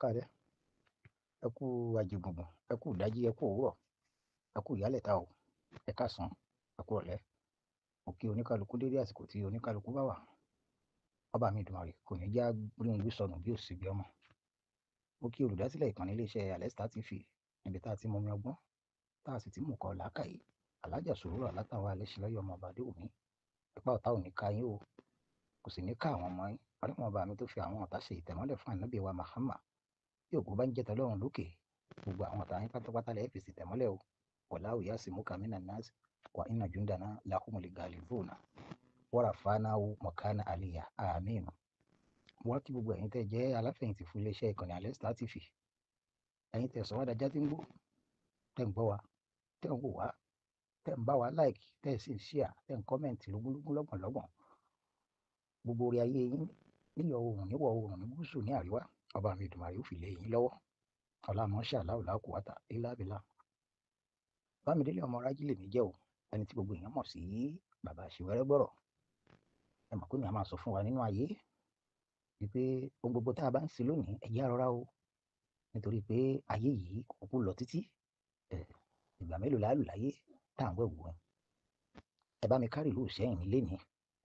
Káalẹ́, ẹ kú àjìgbùngbùn, ẹ kú ìdájí, ẹ kú òwúrọ̀, ẹ kú ìyálẹ̀ta o, ẹ káàsán, ẹ kú ìrọ̀lẹ́. Mo kí oníkálukú dédé àsìkò tí oníkálukú bá wà. Ọba mi Èdùmàrè kò ní já rí ohun gbé sọnù bí ò sí bí ọmọ. Mo kí olùdásílẹ̀ ìkànnì iléeṣẹ́ Alesta TV níbi tá a ti mú omi ọgbọ́n, tá a sì ti mú nǹkan làákàyè. Alhaja Sùúrù Alátàwa Alẹ́ṣinlọ́yẹ́ ọmọ ọba Adéwùmí. Ipá ọ̀tá ò ní ká yín o, kò sì ní ká àwọn ọmọ yín. Ọlọ́run ọba mi tó fi àwọn ọ̀tá ṣe ìtẹ̀mọ́lẹ̀ fún ànábì wa Muhammad. Bí ògo bá ń jẹ́ tọlọ́run lókè, gbogbo àwọn ọ̀tá yín pátápátá lẹ fi ṣètẹ̀mọ́lẹ̀ o. Wallahu yasimuka minan nas wa inna jundana lahumul ghalibuna. Wa rafa'nahu makana aliyya. Àmín. Mo wá kí gbogbo ẹ̀yin tẹ́ jẹ́ aláfẹ̀yìntì fún iléeṣẹ́ ìkànnì Alesta TV. Ẹ̀yin tẹ́ sọ wá dájá tí ń gbó, tẹ́ ń gbọ́ wa, tẹ́ ń wò wá, tẹ́ ń bá wa like, tẹ́ sì ń share, tẹ́ ń comment lógúnlógún lọ́gbọ̀nlọ́gbọ̀n. Gbogbo orí ayé yín níyọ̀ oòrùn, níwọ̀ oòrùn, ní gúúsù, ní àríwá. Ọba mi Èdùmàrè ó fi lé yín lọ́wọ́. Ọlá mọ́ṣá aláwọ̀ lákùúwátà ilá bílà. Bámidélé ọmọ Rájí lèmi jẹ́ o, ẹni tí gbogbo èèyàn mọ̀ sí bàbá àṣewẹ́rẹ́ gbọ́rọ̀. Ẹ mọ̀ pé mi a máa sọ fún wa nínú ayé wípé ohun gbogbo tá a bá ń ṣe lónìí, ẹ jẹ́ á rọra o. Nítorí pé ayé yìí kò kúkú lọ títí. Ìgbà mélòó la lò láyé tá à ń wẹ̀wù wọn. Ẹ bá mi kárí ìlú Ìṣẹ́yìn mi lénìí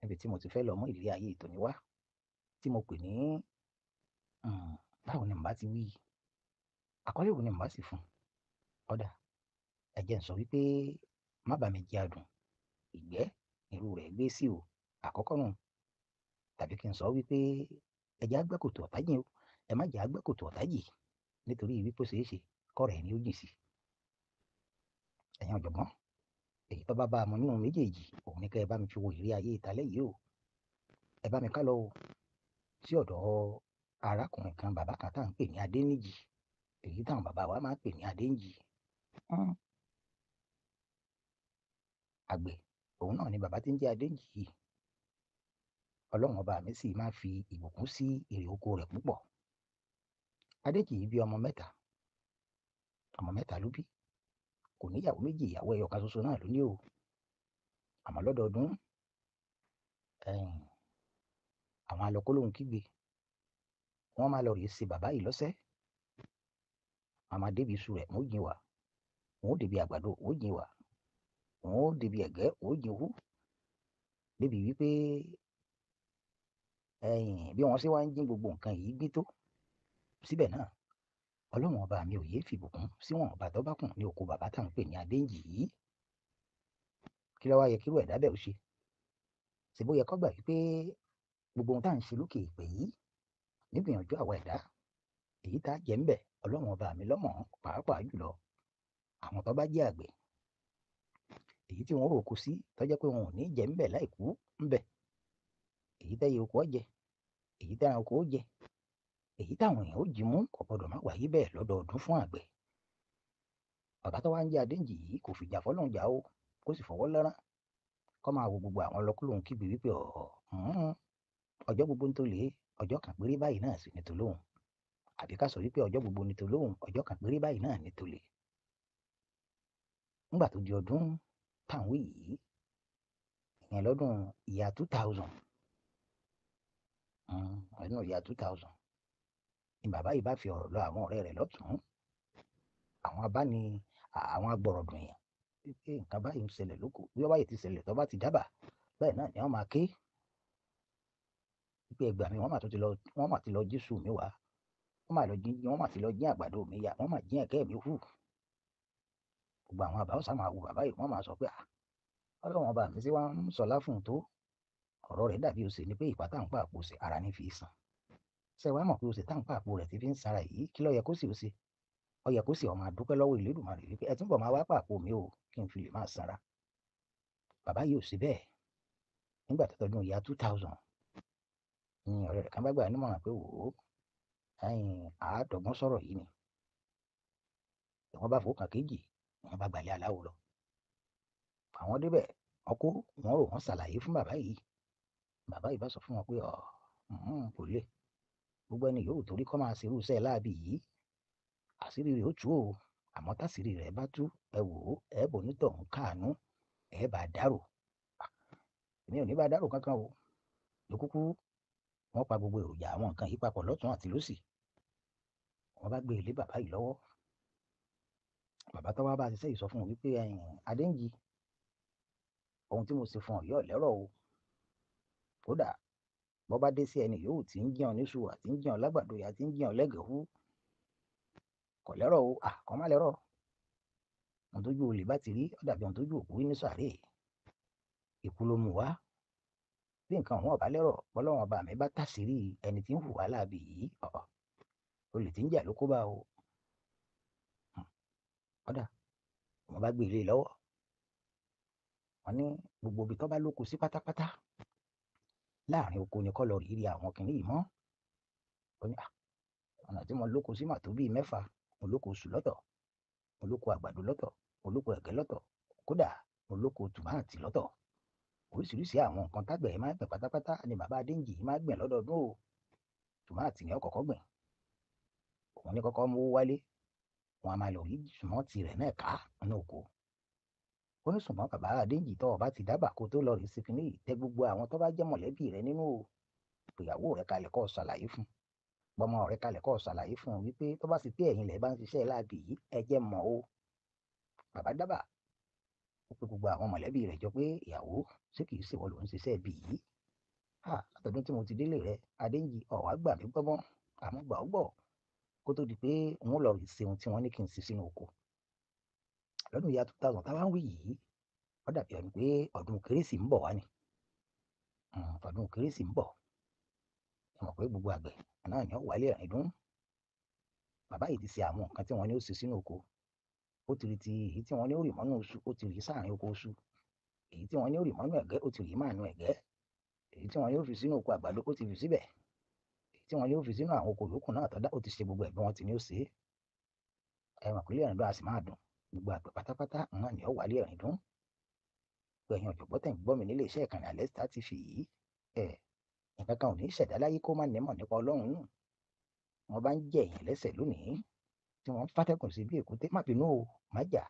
níbi tí mo ti fẹ́ lọ mú ìrírí ayé ìtòní wá tí mo pè ní báwo ni màá ti wí? Àkọlé wo ni màá sì fún? Ọ̀dà, ẹ jẹ́ n sọ wípé má bá mi jẹ adùn, ìgbẹ́ irú rẹ̀ gbé sí o, àkọ́kọ́ nù. Tàbí kí n sọ wípé ẹ jẹ́ á gbẹ́ kòtò ọ̀tá jìn o, ẹ má jẹ́ á gbẹ́ kòtò ọ̀tá jìn nítorí wípé ó ṣeé ṣe kọ́rẹ̀ ẹni ó jìn sí. Ẹ̀yin ọ̀jọ̀gbọ́n, èyí tó bá bá a mu nínú méjèèjì, òun ní kí ẹ bá mi fi wo ìrírí ayé ìtàlẹ́ yìí o. Ẹ bá mi ká lọ o sí ọ̀dọ̀ arákùnrin kan, bàbá kan tá à ń pè ní Adéníjì, èyí táwọn bàbá wa máa ń pè ní Adéǹjì. Àgbẹ̀, òun náà ni bàbá tí ń jẹ́ Adéǹjì yìí. Ọlọ́run ọba mi sì máa fi ìbùkún sí èrè oko rẹ̀ púpọ̀. Adéǹjì yìí bí ọmọ mẹ́ta. Ọmọ mẹ́ta ló bí. Kò ní ìyàwó méjì, ìyàwó ẹyọ kan ṣoṣo náà ló ní o. Àmọ́ lọ́dọọdún, àwọn alọ́kólóhùn kígbe. Wọ́n máa lọ rèé ṣe bàbá yìí lọ́sẹ̀. Wọ́n máa débi iṣu rẹ̀, wọ́n ó jìn wá. Wọ́n ó débi àgbàdo, wọ́n ó jìn wá. Wọ́n ó débi ẹ̀gẹ́, wọ́n ó jìn hú. Débi wípé bí wọ́n ṣe wá ń jín gbogbo nǹkan yìí gbé tó. Síbẹ̀ náà, Ọlọ́run ọba mi ò yé fìbùkún síwọ̀n ọba tó bá kùn ní oko bàbá tá à ń pè ní Adéǹjì yìí. Kí ló wá yẹ kí irú ẹ̀dá bẹ́ẹ̀ ó ṣe? Ṣé bó yẹ kó gbà wípé gbogbo ohun tá à ń ṣe lókè èèpẹ̀ yìí nígbìyànjú àwa ẹ̀dá, èyí tá a jẹ ń bẹ̀, Ọlọ́run ọba mi lọ́mọ̀ pàápàá jùlọ àwọn tó bá jẹ́ àgbẹ̀. Èyí tí wọ́n rò oko sí tó jẹ́ pé wọn ò ní jẹ ń bẹ̀ láì kú ń bẹ̀. Èyí tẹ́yẹ oko ó jẹ, èyí tẹ́ran oko ó jẹ, èyí táwọn èèyàn ó jí mú kò gbọdọ̀ má wáyé bẹ́ẹ̀ lọ́dọọdún fún àgbẹ̀. Bàbá tó wá ń jẹ́ Adéǹjì yìí kò fìjà fọ́lọ́run jà o, kó sì fọwọ́ lẹ́rán. Kó máa wo gbogbo àwọn ọlọ́kúlóhùn kígbe wípé ọ̀ọ́, ọjọ́ gbogbo ń tó lé, ọjọ́ kan péré báyìí náà sì ní tòlóhùn. Àbí ká sọ wípé ọjọ́ gbogbo ní tòlóhùn, ọjọ́ kan péré báyìí náà ní tòlé. Nígbà tó di ọdún tá à ń wí yìí, ìyẹn lọ́dún ìyá 2000. Ọdún ìyá 2000. Ni bàbá yìí bá fi ọ̀rọ̀ lọ àwọn ọ̀rẹ́ rẹ̀ lọ́tùn. Àwọn abáni, àwọn agbọ̀rọ̀dùn èèyàn wípé nǹkan báyìí ń ṣẹlẹ̀ lóko. Bí ó bá yìí ti ṣẹlẹ̀ tó bá ti dábàá, bẹ́ẹ̀ náà ni wọ́n máa ké. Wípé ẹgbàá mi, wọ́n máa tún ti lọ, wọ́n máa ti lọ jí iṣu mi wá. Wọ́n máa lọ jí, wọ́n máa ti lọ jí àgbàdo mi ya, wọ́n máa jí ẹ̀kẹ́ mi hù. Gbogbo àwọn àbá ọ̀sán máa wo bàbá yìí, wọ́n máa sọ pé à, Ọlọ́run ọba mi sì wá ń sọlá fún un tó. Ọ̀rọ̀ rẹ̀ dàbí òsè ni pé ìpá tá à ń pa àpò òsè ara ní fi sàn. Ṣé wàá mọ̀ pé òsè tá à ń pa àpò rẹ̀ ti fi ń sanra yìí, kí ló yẹ kó sì ó ṣe? Ó yẹ kó sì ó máa dúpẹ́ lọ́wọ́ Elédùmarè wípé ẹ túnbọ̀ máa wá pa àpò mi o kí n fi lè máa sanra. Bàbá yìí ò ṣe bẹ́ẹ̀. Nígbà tó tọdún ìyá 2000, ní ọ̀rẹ́ rẹ̀ kan bá gbà nímọ̀ràn pé wò ó, àádọ́gbọ́n sọ̀rọ̀ yìí ni. Wọ́n bá fowó kan kéjì, wọ́n bá gbalẹ̀ aláwo lọ. Àwọn débẹ̀, wọ́n kó, wọ́n rò, wọ́n ṣàlàyé fún bàbá yìí. Bàbá yìí bá sọ fún wọn pé ọ̀, kò le. Gbogbo ẹni yòówù torí kó máa ṣe irú iṣẹ́ láabi yìí. Àṣírí rẹ̀ ó tú o. Àmọ́ táṣírí rẹ̀ bá tú, ẹ wò ó, ẹ bò ní tọ̀hún káànú, ẹ bá dárò. Èmi ò ní bá dárò kankan o. Lókùkú, wọ́n pa gbogbo èròjà àwọn nǹkan yìí papọ̀ lọ́tùn àti lósì. Wọ́n bá gbé ilé bàbá yìí lọ́wọ́. Bàbá tó wá bá ṣiṣẹ́ yìí sọ fún un wípé Adéǹjì, ohun tí mo ṣe fún ọ yóò lẹ́rọ̀ o. Kódà bọ́ bá dé sí ẹni yòówù tí ń jẹun níṣu àti ń jẹun lágbàdo yà tí ń jẹun lẹ́gẹ̀ẹ́ kò lẹ́rọ̀ o. À kọ́ má lẹ́rọ̀. Ohun tójú olè bá ti rí ó dàbí ohun tójú òkú rí ní sàréè. Ikú ló mú wá. Bí nǹkan ọ̀hún ọ̀bá lẹ́rọ̀, bọ́lọ́run ọba mi bá tàṣírí ẹni tí ń hùwà láabi yìí, ọ̀ọ̀ olè tí ń jà ló kó bá o. Ọ̀dà wọ́n bá gbé ilé lọ́wọ́. Wọ́n ní gbogbo ibi tó bá lóko sí pátápátá láàrin oko ni kọ́ lọ rí rí àwọn kìnìún yìí mọ́. Ó ní ọ̀nà tí mo lóko sí mà tó bíi mẹ́fà. Mo lóko oṣù lọ́tọ̀, mo lóko àgbàdo lọ́tọ̀, mo lóko ẹ̀gẹ́ lọ́tọ̀, kódà mo lóko tòmátì lọ́tọ̀. Oríṣiríṣi àwọn nǹkan tágbẹ̀ máa ń gbìn pátápátá ni bàbá Adéǹjì máa ń gbìn lọ́dọọdún o. Tòmátì ni ó kọ́kọ́ gbìn. Òun ní kọ́kọ́ mú wálé. Wọn a máa lọ rí tòmátì rẹ̀ náà ká nínú oko. Ó ní ṣùgbọ́n bàbá Adéǹjì tó bá ti dábàá kó tó lọ rí sí kinní yìí, tẹ gbogbo àwọn tó bá jẹ́ mọ̀lẹ́bí rẹ nínú o. Ìyàwó rẹ kalẹ̀ kó ṣàlàyé fún. Gbọmọ rẹ kalẹ̀ kó ṣàlàyé fún un wípé tó bá sì pé ẹ̀yin lẹ̀ bá ń ṣiṣẹ́ láabi yìí, ẹ jẹ́ mọ̀ o. Bàbá dábàá ó pe gbogbo àwọn mọ̀lẹ́bí rẹ̀ jọ pé ìyàwó ṣé kìí ṣèwọ ló ń ṣiṣẹ́ ibi yìí? Látọdún tí mo ti délé rẹ, Adéǹjì, ò wá gbà mí gbọ́ mọ́, àmọ́ gbà ó gbọ́ kó tó di pé n ó lọ rí ṣe ohun tí wọ́n ní kí n ṣe sínú oko. Lọ́dún ìyá 2000 táwa ń wí yìí, ó dàbí ẹni pé ọdún kérésì ń bọ̀ wá ni. Ọdún kérésì ń bọ̀. Ẹ mọ̀ pé gbogbo àgbẹ̀ náà ni ó wálé ẹ̀rín dún. Bàbá yìí ti ṣe àwọn nǹkan tí wọ́n ní ó ṣe sínú oko. Ó ti rí ti èyí tí wọ́n ní ó rì mọ́nú oṣù, ó ti rí sáàrin oko oṣù. Èyí tí wọ́n ní ó rì mọ́nú ẹ̀gẹ́, ó ti rí mọ́nú ẹ̀gẹ́. Èyí tí wọ́n ní ó fi sínú oko àgbàdo, ó ti fi síbẹ̀. Èyí tí wọ́n ní ó fi sínú àwọn oko yòókù náà tọ́dá, ó ti ṣe gbogbo ẹ̀ bí wọ́n ti ní ó ṣe. Ẹ mọ̀ pé ilé ẹ̀rín dún a sì máa dùn. Gbogbo àgbẹ̀ pátápátá náà ni ó wálé ẹ̀rín dún. Gbogbo ẹ̀yin ọ̀jọ̀gbọ́n tẹ̀ ń gbọ́ mi nílé iṣẹ́ ìkànnì Alesta TV yìí, nǹkan kan ò ní ṣẹ̀dá láyé kó má nímọ̀ nípa Ọlọ́run nù. Wọ́n bá ń jẹ èèyàn lẹ́sẹ̀ lónìí tí wọ́n ń fàtẹ́kùn sí bí èkúté, má bínú o, má jà.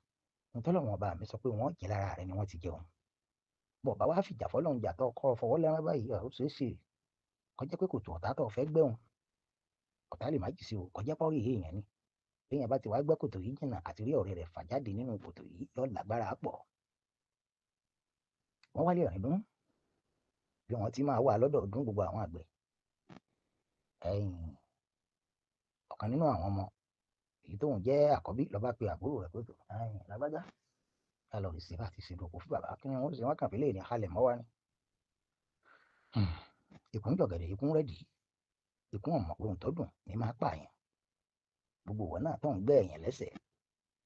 Ohun tọ́lọ́run ọba mi sọ pé wọ́n jẹ lára rẹ ni wọ́n ti jẹun. Bọ̀ bá wá fìjà fọlọ́run jà tó kọ́ fọwọ́ lẹ́rán báyìí, ó ṣeé ṣe kó jẹ́ pé kòtò ọ̀tá tó fẹ́ gbẹ́hùn. Ọ̀tá lè má jì sí o, kó jẹ́ pọ́rí èèyàn ni. Bí èèyàn bá ti wá gbẹ́ kòtò yìí jìnnà àti rí ọ̀rẹ́ rẹ̀ fà jáde nínú kòtò yìí, yóò lágbára pọ̀. Wọ́n wálé ẹ̀rín dún bí wọ́n ti máa wà lọ́dọọdún gbogbo àwọn àgbẹ̀. Ọ̀kan nínú àwọn ọmọ èyí tóun jẹ́ àkọ́bí ló bá pe àbúrò rẹ̀ pé lágbájá ká lọ rí sí bá ti ṣe dòkó fún bàbá kí wọ́n ṣe wọ́n kàn fi lè ní halẹ̀ mọ́ wa ni. Ikùn jọ̀gẹ̀dẹ̀, ikùn rẹ̀dí, ikùn ọ̀mọ̀ ohun tó dùn ní máa pààyàn. Gbogbo ìwọ náà tó ń gbẹ́ èèyàn lẹ́sẹ̀,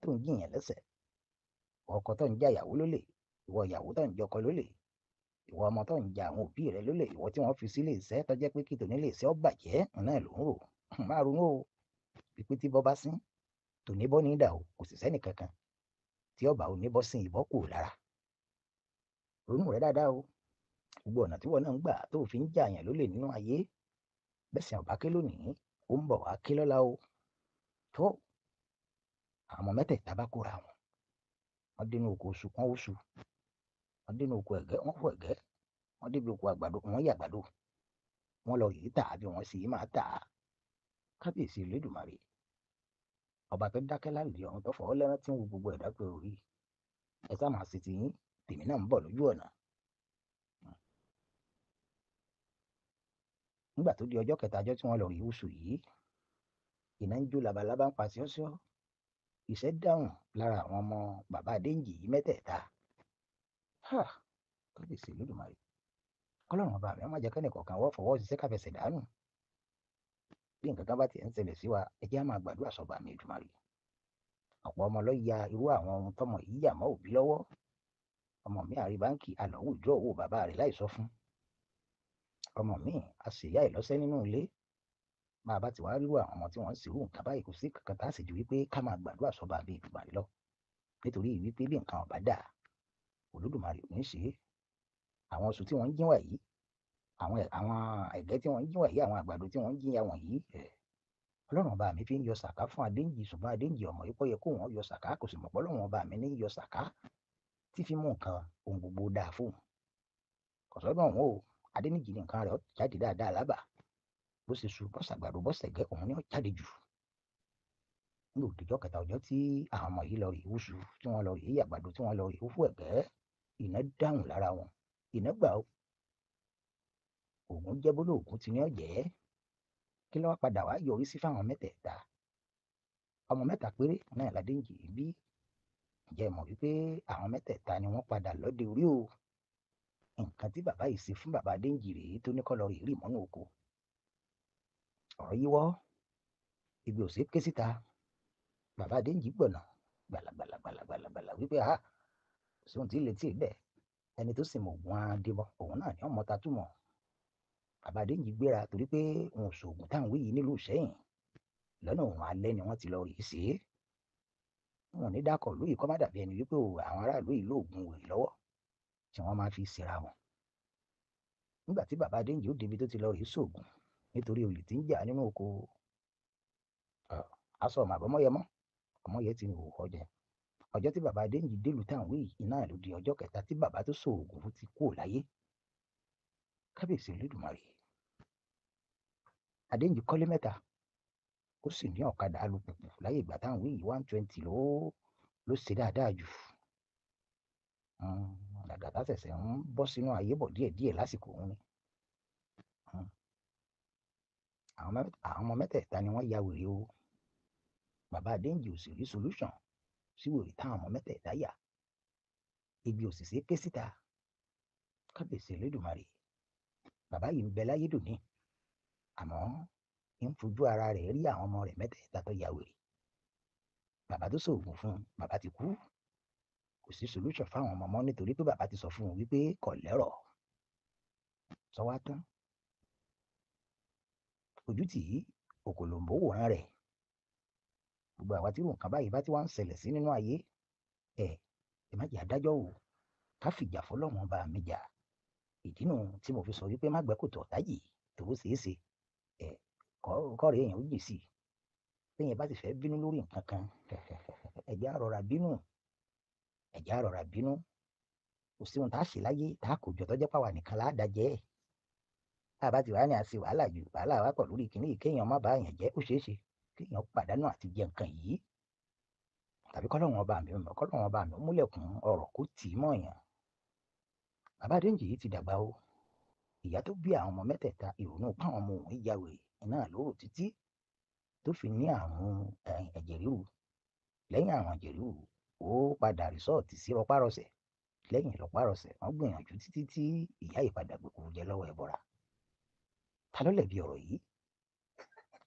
tó ń jìyàn lẹ́sẹ̀, ọkọ tó ń já ìyàwó lólè, ìwọ ìyàwó tó ń jọkọ lólè, ìwọ ọmọ tó ń ja àwọn òbí rẹ lólè, ìwọ tí wọ́n fi sílé iṣẹ́ tó jẹ́ pé kí tòní lè ṣe ọ́ bàjẹ́ náà ló ń rò. Má ronú o, pípé tí bọ́ bá sín, tòní bọ́ ní ìdà o, kò sì sẹ́nì kankan tí ọba ò ní bọ́ sín ìbọ́ kù lára. Ronú rẹ dáadáa o. Gbogbo ọ̀nà tí wọ́n náà ń gbà tó fi ń jà yàn lólè nínú ayé, bẹ́sẹ̀ ọba ké lónìí, ó ń bọ̀ wá ké lọ́la o. Tó àwọn mẹ́tẹ̀ẹ̀ta bá kóra wọn, wọ́n dénú oko oṣù, wọ́n oṣù, wọ́n dénú oko ẹ̀gẹ́, wọ́n fọ ẹ̀gẹ́, wọ́n débi oko àgbàdo, wọ́n yà àgbàdo, wọ́n lọ yìí tà bí wọ́n sì máa tà. Kábíyèsí Elédùmarè, ọba tó dákẹ́ lálẹ́ ọ̀run tó fọwọ́ lẹ́rán tí ń wo gbogbo ẹ̀dá pé orí ẹ sá máa ṣe ti yín, tèmi náà ń bọ̀ lójú ọ̀nà. Nígbà tó di ọjọ́ kẹta ọjọ́ tí wọ́n lọ rí oṣù yìí, iná ń jó labalábá ń pa ṣíọ́ṣíọ́, ìṣẹ́ dáhùn lára àwọn ọmọ bàbá Adéǹjì yìí mẹ́tẹ̀ẹ̀ta. Kábíyèsí Elédùmarè, kọ́lọ́run ọba mi má jẹ́ kẹ́nìkọ̀ọ̀kan wọ́n fọwọ́ ṣiṣẹ́ káfẹsẹ̀ dànù. Bí nǹkan kan bá tiẹ̀ ń ṣẹlẹ̀ sí wa, ẹ jẹ́ á máa gbàdúrà sọ́ba mi Èdùmàrè. Ọ̀pọ̀ ọmọ ló ya irú àwọn ohun tọ́mọ yìí yà mọ́ òbí lọ́wọ́. Ọmọ mi àrí báńkì àlọ́ wùdúrọ̀ owó bàbá rẹ̀ láì sọ fún. Ọmọ mi a sì yá ìlọ́sẹ́ nínú ilé. Bá a bá ti wá rírú àwọn ọmọ tí wọ́n ń ṣerú nǹkan báyìí, kò sí kankan tá a sì ju wípé ká máa gbàdúrà sọ́ba mi Èdùmàrè lọ. Nítorí wípé bí nǹkan ò bá dà, Olódùmarè ò ní ṣe é. Àwọn oṣù tí wọ́n ń jín wà yìí, àwọn ẹ̀gẹ́ tí wọ́n ń jín wà yìí, àwọn àgbàdo tí wọ́n ń jín ya wọ̀nyí, Ọlọ́run ọba mi fi ń yọ sàká fún Adéǹjì, ṣùgbọ́n Adéǹjì ọmọ yìí kọ́ yẹ kó wọ́n yọ sàká, kò sì mọ̀ pé Ọlọ́run ọba mi ní yọ sàká tí fi mú nǹkan ohun gbogbo dáa fóun. Kò sọ́gbọ́n òun o, Adéǹjì ní nǹkan rẹ̀ ó jáde dáadáa lábà. Bó ṣe su, bó ṣàgbàdo, bó ṣẹ̀gẹ́, òun ni ó jáde jù. Ní òdìjọ́ kẹta ọjọ́ tí àwọn ọmọ yìí lọ rí wúṣu, tí wọ́n lọ rí àgbàdo, tí wọ́n lọ rí fún ẹ̀gẹ́, iná dáhùn lára wọn, iná gbà ó. Ògùn jẹ́ bólú ògùn ti ní ọ̀jẹ́. Kí ló wá padà wá yọrí sí fáwọn mẹ́tẹ̀ẹ̀ta? Ọmọ mẹ́ta péré náà l'Adéǹjì bí. Ǹjẹ́ ẹ mọ̀ wípé àwọn mẹ́tẹ̀ẹ̀ta ni wọ́n padà lọ́dẹ orí o? Nǹkan tí bàbá yìí ṣe fún bàbá Adéǹjì rèé tó ní kó lọ rí mọ́nú oko. Ọ̀rọ̀ yíwọ́, ibi ò sí ké síta. Bàbá Adéǹjì gbọ̀nà gbàlàgbàlàgbàlàgbàlà wípé a kò sí ohun tí ń letí bẹ́ẹ̀. Ẹni tó sì mọ ògùn adébọ, òun náà ni ọmọ ta túmọ̀. Bàbá Adéǹjì gbéra torí pé òun ò sòògùn táwọn wí yìí nílùú Ìṣẹ́yìn. Lọ́nà òun alẹ́ ni wọ́n ti lọ rí sí. Wọn ò ní dákọ̀ lóyè kọ́ má dàbí ẹni wípé àwọn aráàlú yìí lóògùn wèrè lọ́wọ́ tí wọ́n máa fi ṣera wọn. Nígbà tí bàbá Adéǹjì ó débi tó ti lọ rí sóògùn nítorí olè tí ń jà nínú oko, aṣọ ọmọ àbọ̀mọ́yẹmọ́, ọmọyẹ ti wò ọjà. Ọjọ́ tí bàbá Adéǹjì délùú táwọn wí yìí náà ló di ọjọ́ kẹta tí bàbá tó sóògùn fún ti kúrò láyé. Kábíyèsí Olódùmarè. Adéǹjì kọ́lé mẹ́ta, ó sì ní ọ̀kadà alùpùpù láyé ìgbà táwọn wí yìí 120 ló ṣe dáadáa jù. Làgàtà ṣẹ̀ṣẹ̀ ń bọ́ sínú ayé bọ̀ díẹ̀díẹ̀ lásìkò òun ni. Àwọn ọmọ mẹ́tẹ̀ẹ̀ta ni wọ́n ya wèrè o. Bàbá Adéǹjì ò sì rí solution sí wèrè táwọn ọmọ mẹ́tẹ̀ẹ̀ta yà. Ibi ò sì ṣe ké síta. Kábíyèsí Olódùmarè. Bàbá yìí ń bẹ láyé dòní, àmọ́ ń fojú ara rẹ̀ rí àwọn ọmọ rẹ̀ mẹ́tẹ̀ẹ̀ta tó ya wèrè. Bàbá tó sòògùn fún un, bàbá ti kú. Kò sí solution fáwọn ọmọ mọ́ nítorí pé bàbá ti sọ fún un wípé kò lẹ́rọ̀. Sọ wá tán. Ojú tì í, òkòlòǹbó wòran rẹ̀. Gbogbo àwa tí irú nǹkan báyìí bá ti wá ń ṣẹlẹ̀ sí nínú ayé, ẹ má jẹ́ adájọ́ o. Ká fìjà fọlọ́run ọba mi jà. Ìdí nu tí mo fi sọ wípé má gbẹ́ kòtò ọ̀tá yìí tó ṣeé ṣe. Kọ́rẹ̀ èèyàn ó jì sí i. Téèyàn bá sì fẹ́ bínú lórí nǹkan kan, ẹ jẹ́ á rọra bínú. Ẹ jẹ́ á rọra bínú. Kò sí ohun tá a ṣe láyé tá a kò jọ tó jẹ́ pàwa nìkan lá dá jẹ́. Tá a bá ti wà ní àṣẹ wàhálà jù, wàhálà wá pọ̀ lórí kìnìún kéèyàn má bá èèyàn jẹ́, ó ṣeé ṣe kéèyàn pàdánù àti jẹ nǹkan yìí. Tàbí kọ́lọ́run ọba mi, kọ́lọ́run ọba mi múlẹ̀kùn ọ̀rọ̀ kó tì í mọ́ èèyàn. Bàbá Adéǹjì yìí ti dàgbà o. Ìyá tó bí àwọn ọmọ mẹ́tẹ̀ẹ̀ta, ìrònú páwọn ọmọ òun ya wèrè náà ló rò títí tó fi ní àrùn ẹ̀jẹ̀ ríru. Lẹ́yìn àrùn ẹ̀jẹ̀ ríru, ó padà rìsọ́ọ̀tì sí rọpárọsẹ̀. Lẹ́yìn rọpárọsẹ̀, wọ́n gbìyànjú títí tí ìyá yìí padà gbèkúrú jẹ lọ́wọ́ ẹbọra. Ta ló lẹ̀bi ọ̀rọ̀ yìí?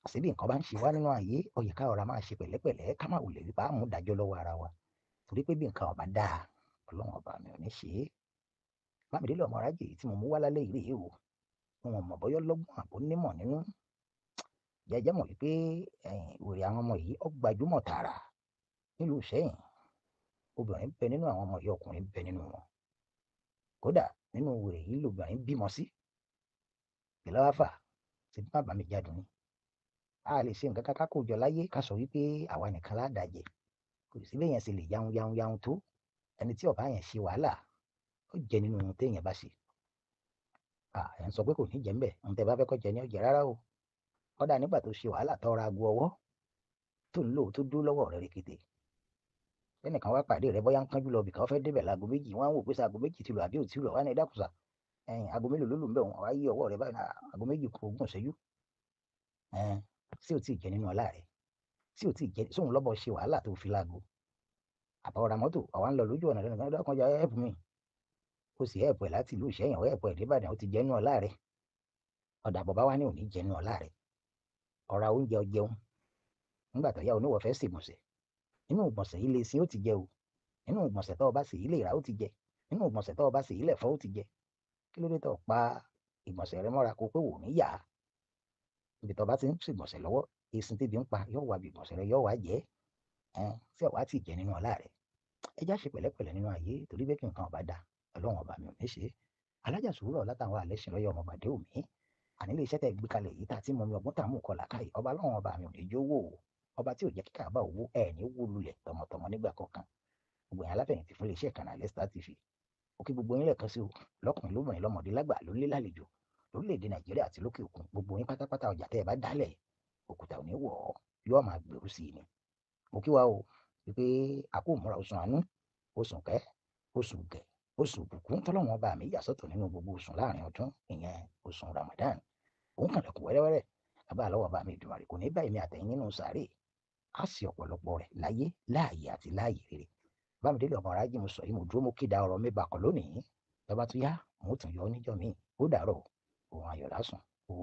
Àṣé bí nǹkan bá ń ṣe wá nínú ayé, ó yẹ ká rọra máa ṣe pẹ̀lẹ́pẹ̀lẹ́, ká má wulẹ̀ wípé a mú ìdájọ́ lọ́wọ́ ara wa. Torí pé bí nǹkan ò bá dáa, Ọlọ́run ọba mi ò ní ṣe é. Bámidélé ọmọ Rájí tí mo mú wá lálẹ́ yìí rèé o. Wọn ò mọ̀ bóyá ọlọ́gbọ́n àbó nímọ̀ nínú. Jẹ́jẹ́ mọ̀ wípé wèrè àwọn ọmọ yìí ó gbajúmọ̀ tààrà nílùú Ìṣẹ́yìn. Obìnrin bẹ nínú àwọn ọmọ yìí, ọkùnrin bẹ nínú wọn. Kódà nínú wèrè yìí lobìnrin bímọ sí. Kí ló wá fà? Ṣé bí bàbá mi jádùn ni? A lè ṣe nǹkan kan ká kó jọ láyé ká sọ wípé àwa nìkan lá dá jẹ. Kò sí bí èèyàn ṣe lè yahun yahun yahun tó. Ẹni tí ó bá yẹn ṣe wàhálà, ó jẹ nínú ohun téèyàn bá ṣe. Ẹ̀ ń sọ pé kò ní jẹ ńbẹ̀. Ohun tẹ́ bá fẹ́ kó jẹ ni ó jẹ rárá o. Kódà nígbà tó ṣe wàhálà tó ra ago ọwọ́ tó ń lò tó dúró lọ́wọ́ rẹ̀ rekete. Ẹnìkan wá pàdé rẹ̀ bóyá ń kánjú lọ bìkan fẹ́ débẹ̀ láago méjì, wọ́n á wò pé ṣé aago méjì ti lù àbí ò tí lù, wá ní ẹ dákun sà. Aago mélòó ló lù ńbẹ̀ wọ́n wá yí ọwọ́ rẹ̀ báyìí, aago méjì kù ogún ìṣẹ́jú. Ṣé ò tí ì jẹ nínú ọlá rẹ̀? Ṣé ò tí ì jẹ? Sóun lọ́bọ̀ ṣe wàhálà tó fi láago? Àbá ọ̀ra mọ́tò, àwa ń lọ lójú ọ̀nà lẹ́nu kan, dákun jẹ́ help me. Ó sì help ẹ̀ láti ìlú Ìṣẹ́yìn, ó help ẹ̀ dé Ìbàdàn, ó ti jẹ nínú ọlá rẹ̀. Ọ̀dà bàbá wa ní ò ní jẹ nínú ọlá rẹ̀. Ọ̀ra oúnjẹ ọjẹun. Nígbà tó yá oníwọ̀ fẹ́ ṣègbọ̀nsẹ̀. Nínú ìgbọ̀nsẹ̀ yìí lè sin ó ti jẹ o. Nínú ìgbọ̀nsẹ̀ tó o bá ṣe yìí lè rà ó ti jẹ. Nínú ìgbọ̀nsẹ̀ tó o bá ṣe yìí lè fọ́ ó ti jẹ. Kí ló dé tó pa ìgbọ̀nsẹ̀ rẹ mọ́ra kó pé wò ní yà á? Ibi tó bá ti ń ṣègbọ̀nsẹ̀ lọ́wọ́, eṣin tébi ń pa yóò wá bí ìgbọ̀nsẹ̀ rẹ yóò wá jẹ. Ṣé ọ̀wá tí ì jẹ nínú ọlá rẹ̀? Ẹ já ṣe pẹ̀lẹ́pẹ̀lẹ́ nínú ayé torí pé kí nǹkan ò bá da, Ọlọ́run ọba mi ò ní ṣe é. Alájà sùúrù látàwọn àlẹ́ ṣìn lọ́yọ̀ ọmọ bàdé òmí. Àní ilé iṣẹ́ tẹ́ gbé kalẹ̀ yìí tá a ti mọ omi ọgbọ́n tá a mú kọlà káyìí. Ọba Ọlọ́run ọba mi ò ní jó wò ó. Ọba tí ò jẹ́ kíkà bá owó ẹ̀ ní wó lulẹ̀ tọmọtọmọ nígbà kọ̀ọ̀kan. Gbogbo ẹ̀yin aláfẹ̀yìntì fún ilé iṣẹ́ ìkànnì Alẹ́ Star TV. Ó kí gbogbo yín lẹ́ẹ̀kan sí o. Lọ́kùnrin lóbìnrin lọ́mọdé lágbà lónílé lálejò. Lórílẹ̀-èdè Nàìjíríà àti lókè òkun. Gbogbo yín pátápátá ọjà tẹ́ ẹ bá dálẹ̀, òkúta ò ní wọ̀ ọ́, yóò máa gbèrú sí i ni. Mo kí wa o wípé a kú ìmúra oṣù àánú, oṣù kẹ́, oṣù gẹ̀, oṣù ìbùkún tọ́lọ́run ọba mi yà sọ́tọ̀ nínú gbogbo oṣù láàrin ọdún, ìyẹn oṣù Ramadan. Òun kànlẹ̀kùn wẹ́rẹ́wẹ́rẹ́. Agbára lọ́wọ́ ọba mi Èdùmàrè kò ní bá èmi àtẹ̀yin nínú sàárè. Á sì ọ̀pọ̀lọpọ̀ rẹ̀ láyé, láàyè àti láàyè rere. Bámidélé ọmọ Rájí mo sọ yìí, mo dúró mo kéda ọ̀rọ̀ mi bàkọ̀ lónìí. Tọ́ba tún yá, mo tún yọ ọ́ níjọ́ mi. Ó dàárọ̀, òun ayọ̀ lásùn. Ó